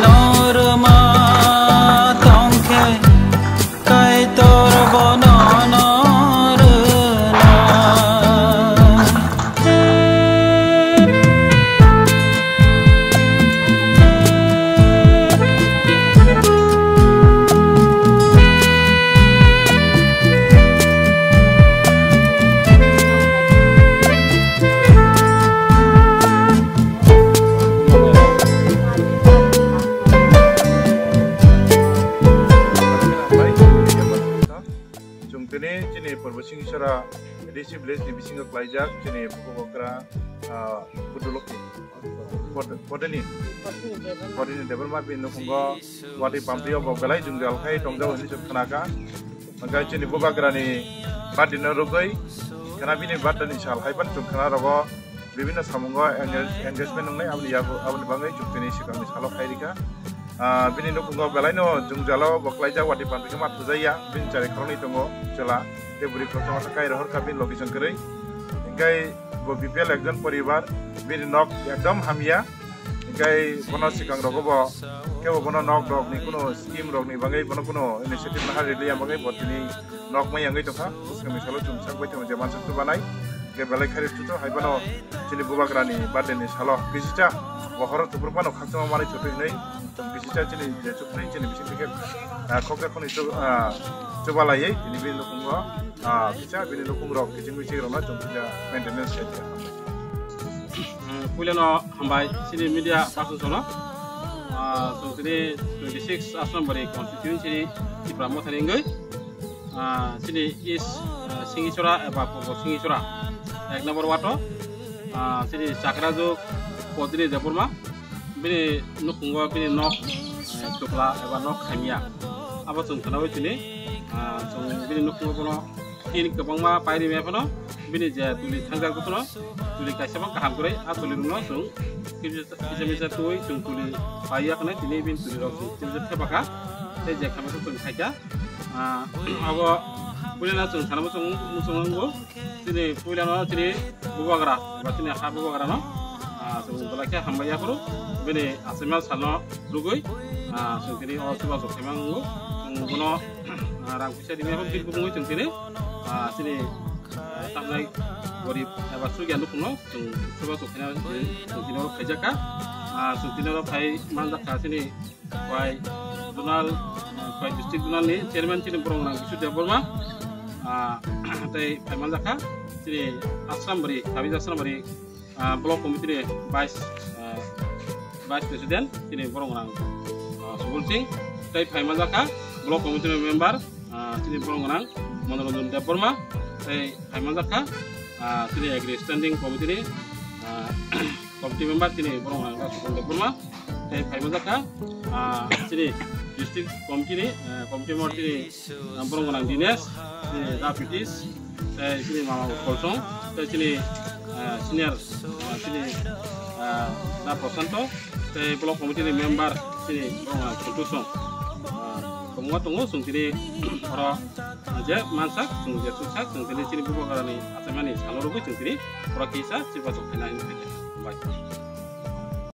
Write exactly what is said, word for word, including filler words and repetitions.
Norma tongkhe Kaitor bono norna. Chwng tini chini Purbo Singhisora A D C village ni bisingo klaijak chini bukhuk okra, ah, Budulokni Pod-, Podini, Podini Debbarma bini nukhungo watwi pampli o bo belai jwngjal khai tongjao hinwi chwng khnakha. Hwnkhe chini bubagrani birthday no rwgwi khna bini birthday ni sal hai phano chwng khna rogo bibinno samungo engage-, engagement wngnai aboni yago, aboni bagwi chwng tini swkangni salo khai rikha. Ah, bini nukhungo belaino jwngjalo bo klaijak watwi pampli khe ma thujaiya, bini chari khoroknwi tongo chwla tei bwrwi khoroksa masa kai rohor kha bini logi chwng kwrwi. Hwnkhe bo B P L ekjon poribar, bini nok ekdom hamya. Hwnkhe bono swkang rogo bo kebo bono nok rokni kuno scheme rokni bagwi bono kuno initiative naha rwliya bagwi bo tini nok mai yangwi tongkha. Bwskangni salo chwng sak bai tongo je mansa chubanai. Hwnkhe belai khairok chuto hai bono chini bubagrani birthday ni salo kisicha bo horo chupruk phano khakchangma manwi chuto hinwi chwng kisicha chini je chuprui chini bising theke, ah, khoksa khoni chu, ah, chubalaiwi tini bini nukhungo, ah, kisa bini nukhungrok kiching miching rokno chwng kisa maintenance khai kha. Hmm, puilano hambai chini media person sono. Ah, chwng tini twenty six Asnambari constituency ni Tipra Mothani wngwi, ah, chini East, ah, Singhisora eba Purbo Singhisora ek number ward o, ah, chini Chakraju Podini Debbarma bini nukhungo bini nok, eh, chukla eba nok khaimya. Abo chwng khnaui tini, ah, chwng bini nukhungo bono tin kwbangma pairi maya phano bini je tuli thangjak jotono tuli kaisa bo kaham kwrwi a tuli rwno chwng kisa kisa twi chwng tuli paiya khwnai tini bini tuli rok chwng kisa kisa thepakha tei je khamasa chwng khaikha. Ah, abo puilano chwng sana muchung muchung wngo chini puilano chini bubagra ba chini ha bubagrano, ah, chwng belai khe hambai yaphuru bini achaima salno rwgwi, ah, chwng tini o chubachu khaima wngo chwng bono, ah, rang puisa rimya phano bini bumungwi chwng tini, ah, chini, ah, tamnai gorib eba chukya nukhungno chwng chubachu khaina chwng tini oro khaijakha, ah, chwng tini oro phai manjakha chini Khwai zonal, ah, Khwai district zonal ni chairman chini borok nang Bisu Debbarma, ah, tei phai manjakha chini Asrambari, Tabiz Asrambari, ah, block committee ni vice, ah, vice president chini borok nang, ah, Subul Singh, tei phai manjakha block committee ni member, ah, chini borok nang Manoranjan Debbarma, tei phai manjakha, ah, chini agri standing committee ni, ah, committee member chini borok nang Subul Debbarma. Tei phai manjakha, ah, chini district committee ni, ah, committee member chini, ah, borok nang Dinesh, chini Da Pritish, tei chini mama Utpal Song, tei chini, ah, senior, ah, chini, ah, Da Prasanto, tei block committee ni member chini borok nang Khuntu Song. Ah, kwbangma tongo chwng tini oro, ah, je mansak, chwng je chuksak, chwng tini chini bubagrani achaimani salo rwgwi chwng tini oro kisa chubachu khaina hinwi khaikha. Bye.